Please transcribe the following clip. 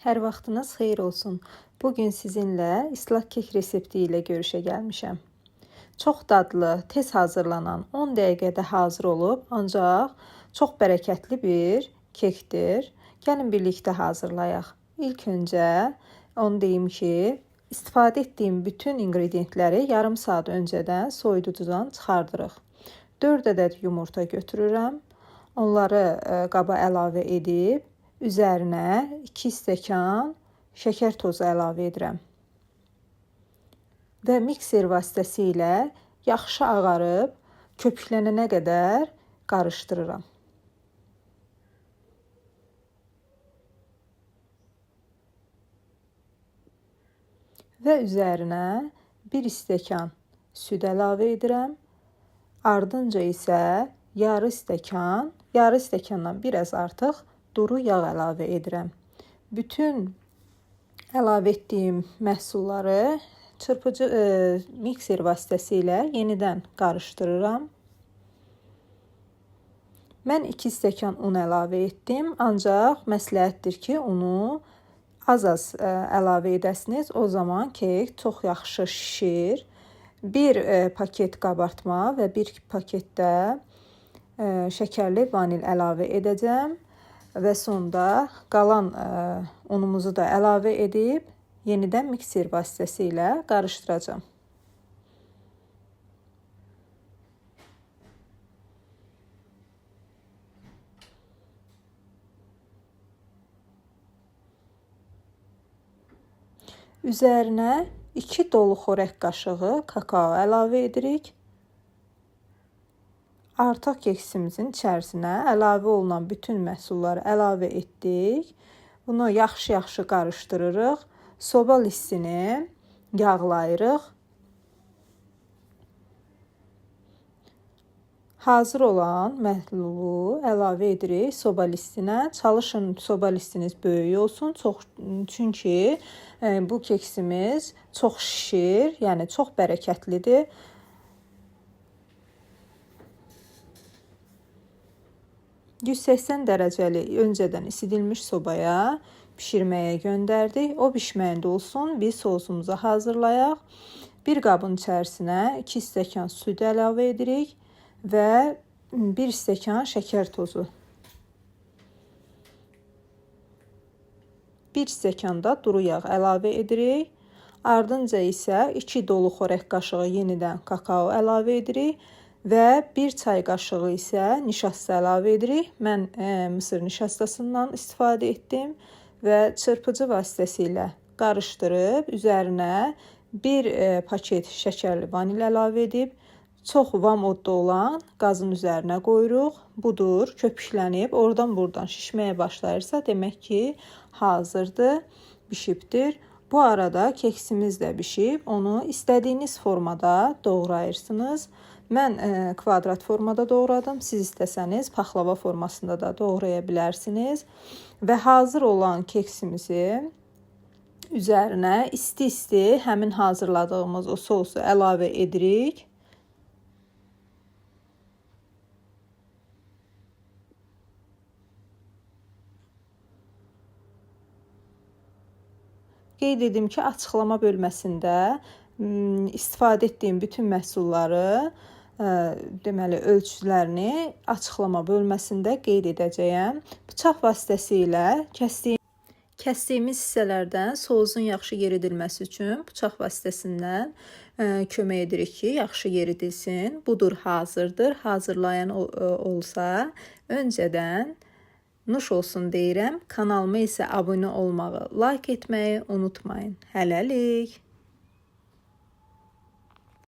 Hər vaxtınız xeyir olsun. Bugün sizinlə islaq kek resepti ilə görüşə gəlmişəm. Çox dadlı, tez hazırlanan, 10 dəqiqədə hazır olub, ancaq çox bərəkətli bir kekdir. Gəlin birlikdə hazırlayaq. İlk öncə onu deyim ki, istifadə etdiyim bütün inqrediyentləri yarım saat öncədən soyuducudan çıxardırıq. 4 ədəd yumurta götürürəm. Onları qaba əlavə edib üzərinə 2 stəkan şəkər tozu əlavə edirəm. Və mikser vasitəsilə yaxşı ağarıb köpüklənənə qədər qarışdırıram. Və üzərinə 1 stəkan süd əlavə edirəm. Ardınca isə yarı stəkan, yarı stəkandan biraz artıq duru yağ əlavə edirəm. Bütün əlavə etdiyim məhsulları çırpıcı mikser vasitəsilə yenidən qarışdırıram. Mən 2 stəkan un əlavə etdim, ancaq məsləhətdir ki, unu az-az əlavə edəsiniz. O zaman kek çox yaxşı şişir. 1 paket qabartma və 1 paketdə şəkərli vanil əlavə edəcəm. Və sonda qalan unumuzu da əlavə edib yenidən mikser vasitəsilə qarışdıracağam. Üzərinə 2 dolu xörək qaşığı kakao əlavə edirik. Artıq keksimizin içərisinə əlavə olunan bütün məhsulları əlavə etdik. Bunu yaxşı-yaxşı qarışdırırıq. Soba listini yağlayırıq. Hazır olan məhlulu əlavə edirik soba listinə. Çalışın soba listiniz böyük olsun. Çünki bu keksimiz çox şişir, yəni çox bərəkətlidir. ...180 dərəcəli öncədən isidilmiş sobaya pişirməyə göndərdik. O bişməyində olsun, biz sosumuzu hazırlayaq. Bir qabın içərisinə 2 stəkan süd əlavə edirik və 1 stəkan şəkər tozu. 1 stəkan da duru yağ əlavə edirik. Ardınca isə 2 dolu xörək qaşığı yenidən kakao əlavə edirik. Və 1 çay qaşığı isə nişasta əlavə edirik. Mən mısır nişastasından istifadə etdim və çırpıcı vasitəsilə qarışdırıb üzərinə 1 paket şəkərli vanil əlavə edib çox vam odda olan qazın üzərinə qoyuruq. Budur, köpüklənib oradan buradan şişməyə başlayırsa demək ki, hazırdır, bişibdir. Bu arada keksimiz də bişib, onu istədiyiniz formada doğrayırsınız. Mən kvadrat formada doğradım. Siz istəsəniz paxlava formasında da doğraya bilərsiniz. Və hazır olan keksimizi üzərinə isti-isti həmin hazırladığımız o sosu əlavə edirik. Qeyd edim ki, açıqlama bölməsində istifadə etdiyim bütün məhsulları, deməli ölçülərini açıqlama bölməsində qeyd edəcəyəm. Bıçaq vasitəsilə kəsdiyimiz hissələrdən sosun yaxşı yeridilməsi üçün bıçaq vasitəsindən kömək edirik ki, yaxşı yeridilsin. Budur, hazırdır. Hazırlayan olsa öncədən nuş olsun deyirəm. Kanalıma isə abunə olmağı, like etməyi unutmayın. Hələlik.